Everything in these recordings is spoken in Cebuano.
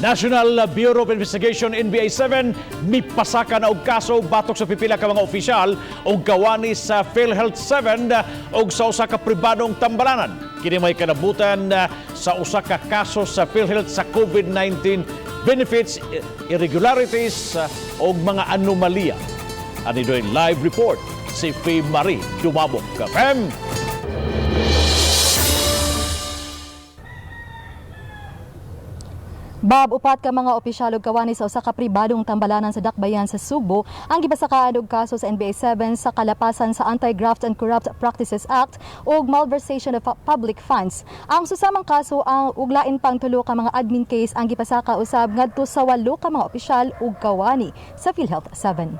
National Bureau of Investigation, NBI 7, mipasaka na og kaso batok sa pipila ka mga opisyal og kawani sa PhilHealth 7 og sa usa ka pribadong tambalanan. Kini may kanabutan sa usa ka kaso sa PhilHealth sa COVID-19 benefits irregularities og mga anomalya. Ani doy live report si Faye Marie Dumabok. Fem! Bob, upat ka mga opisyal ug kawani sa usa ka pribadong tambalanan sa Dakbayan sa Sugbo ang gipasakaan og kaso sa NBI 7 sa kalapasan sa Anti-Graft and Corrupt Practices Act ug malversation of public funds. Ang susamang kaso ang ug lain pang tulo ka mga admin case ang gipasaka usab ngadto sa walo ka mga opisyal ug kawani sa PhilHealth 7.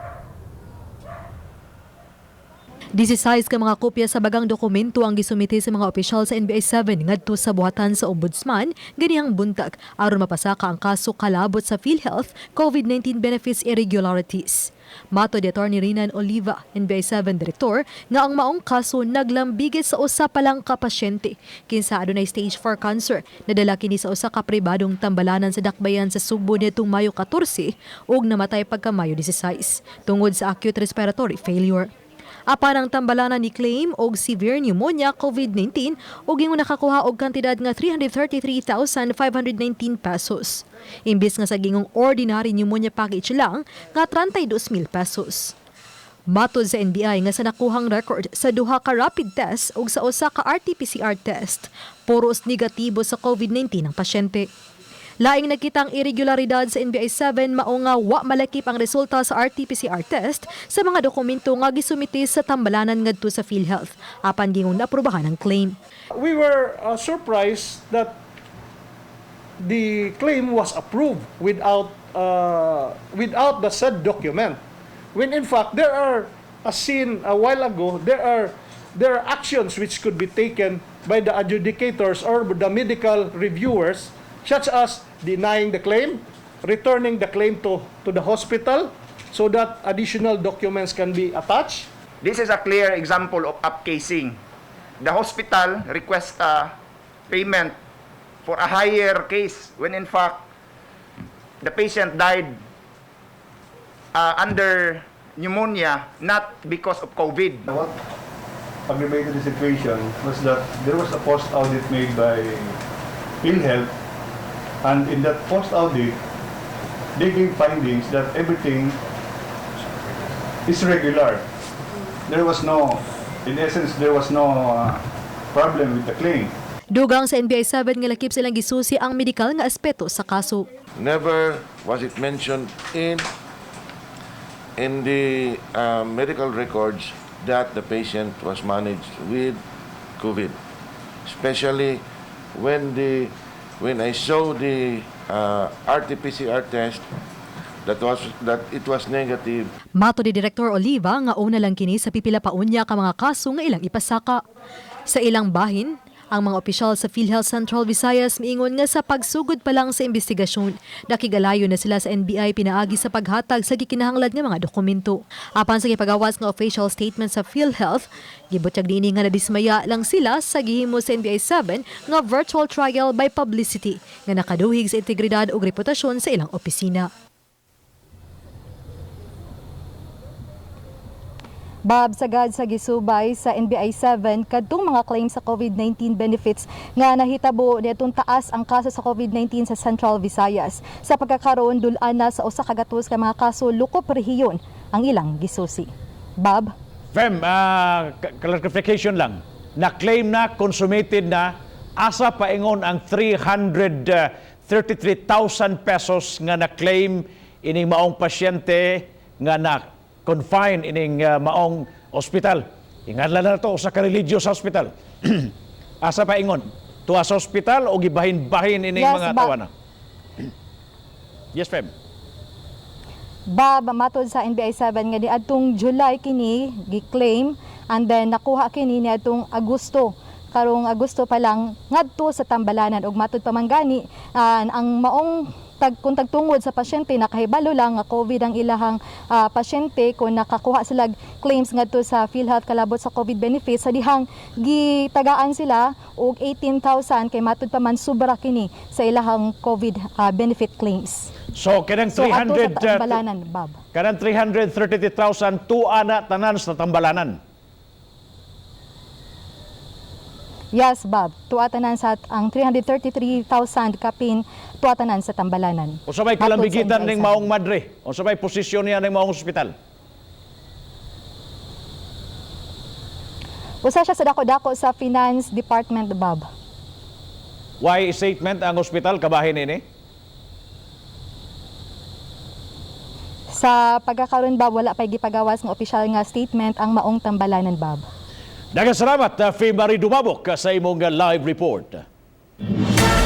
16 ka mga kopya sa bagang dokumento ang gisumite sa mga opisyal sa NBI 7 ngadto sa buhatan sa Ombudsman ganihang buntag aron mapasaka ang kaso kalabot sa PhilHealth COVID-19 benefits irregularities. Matod ni Attorney Rinan Oliva, NBI 7 Director, nga ang maong kaso naglambigit sa usa pa lang ka pasyente kinsa adunay stage 4 cancer, nadala kini sa usa ka pribadong tambalanan sa Dakbayan sa Sugbo niadtong Mayo 14 ug namatay pagka Mayo 16 tungod sa acute respiratory failure. Apan ang tambalanan ni claim og severe pneumonia COVID-19 ug ingon nakakuha og kantidad nga 333,519 pesos, imbis nga sa gingong ordinary pneumonia package lang nga 32,000 pesos. Matod sa NBI nga sa nakuhang record sa duha ka rapid test ug sa usa ka RT-PCR test, puros negatibo sa COVID-19 ang pasyente. Laing nakitang irregularidad sa NBI 7 mao nga wa malakip ang resulta sa RT-PCR test sa mga dokumento nga gisumite sa tambalanan ngadto sa PhilHealth apan gingong naaprubahan ang claim. We were surprised that the claim was approved without the said document. When in fact there are, as seen a while ago, there are actions which could be taken by the adjudicators or the medical reviewers, such as denying the claim, returning the claim to the hospital so that additional documents can be attached. This is a clear example of upcasing. The hospital requests a payment for a higher case when in fact the patient died under pneumonia, not because of COVID. What aggravated the situation was that there was a post-audit made by PhilHealth, and in that post-audit, they gave findings that everything is regular. There was no, in essence, there was no problem with the claim. Dugang sa NBI 7 nga lakip silang gisusi ang medikal nga aspeto sa kaso. Never was it mentioned in the medical records that the patient was managed with COVID. Especially when I saw the RT-PCR test that it was negative. Matod ni Director Oliva nga una lang kini sa pipila pa unya ka mga kaso nga ilang ipasaka. Sa ilang bahin, ang mga opisyal sa PhilHealth Central Visayas miingon nga sa pagsugod pa lang sa investigasyon, nakigalayo na sila sa NBI pinaagi sa paghatag sa gikinahanglan nga mga dokumento. Apan sa gipagawas nga official statement sa PhilHealth, gibutyag niini nga nadismaya lang sila sa gihimo sa NBI 7 nga virtual trial by publicity nga nakaduhig sa integridad ug reputasyon sa ilang opisina. Bob, sagad sa gisubay sa NBI 7 kadtong mga claim sa COVID-19 benefits nga nahitabo niadtong taas ang kaso sa COVID-19 sa Central Visayas. Sa pagkakaroon, dul-an na sa 100 ka mga kaso lukop rehiyon ang ilang gisusi. Bob? Fem, clarification lang. Na-claim na, consummated na, asa paingon ang 333,000 pesos nga na-claim ining maong pasyente nga na confine ining maong ospital? Inganlan na to sa religious hospital. Asa paingon? Tuwa sa ospital o gibahin-bahin ining Yes, mga tawana? Yes, Fem. Bob, matod sa NBI 7 nga niadtong July kini gi-claim and then nakuha kini niadtong Agosto, karong Agosto pa lang, ngadto sa tambalanan. Ug matod pa man gani ang maong Tag kung tagtungod sa pasyente, nakahibalo lang nga COVID ang ilahang pasyente, kung nakakuha sila claims ngadto sa PhilHealth kalabot sa COVID benefits, sa dihang gitagaan sila og 18,000 kay matud pa man sobra kini sa ilahang COVID benefit claims. So kanang So ato sa 300 tambalanan, Bob. Kanang 333,000 tuwa na tanan sa tambalanan. Yes, Bob. Tuwa tanan sa ang 333,000 kapin, tuwa tanan sa tambalanan. Unsa may Matod sa kalambigitan ning NBI 7. maong madre? Unsa may posisyon niya ning maong ospital? Usa siya sa dako-dako sa Finance Department, Bob. Why statement ang ospital kabahin ini? Sa pagkakaroon, Bob, wala pa'y gipagawas ng opisyal nga statement ang maong tambalanan, Bob. Daghang salamat, Faye Marie Dumabok, sa imong live report.